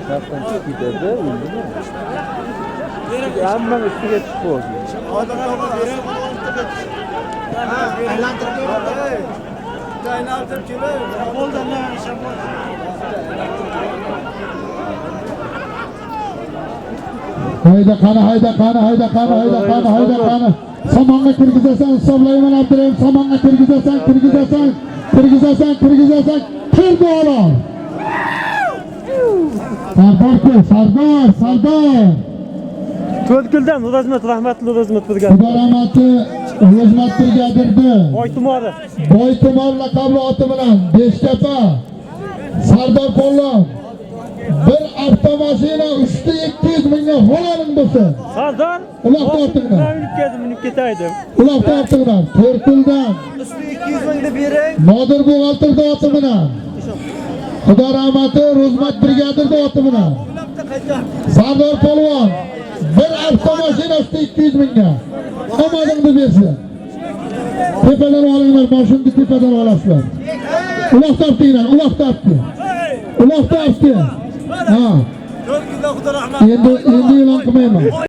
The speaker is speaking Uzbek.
Shartdan chiqib ketadi, o'ldimi? Hammani ustiga chiqib qoldi. Hayda qani, hayda qani, hayda qani, hayda qani, hayda qani. Samonga kirgizasan, hisoblayman Abdurahim. Samonga kirgizasan, kirgizasan, kirgizasan, kirgizasan. Kirdi olov. Sardor ku, Sardor, Sardor. To'rtko'ldan O'rozmat, rahmatli O'rozmat brigadir. Xudo rahmati O'rozmat brigadirni. Boytumori. Boytumor laqabli oti bilan Beshtepa Sardor polvon bir avtomashina usti 200 mingga holaling bo'lsin. Sardor. Uloq tortinglar. Man minib keldim, minib ketaydim. Uloq tortinglar. To'rtko'ldan Usti 200 mingni bering. Nodir buxgalterni oti bilan Xudo rahmati Ro'zmat brigadirni oti bilan Sardor polvon bir avtomashina usti 200 mingga. Omadingni bersin. Tepadan olinglar, mashinani tepadan olasizlar. Uloq tortinglar, uloq tortdi. Uloq tortdi. Ha. To'rtko'ldan Xudo rahmat. Endi endi e'lon qilmayman.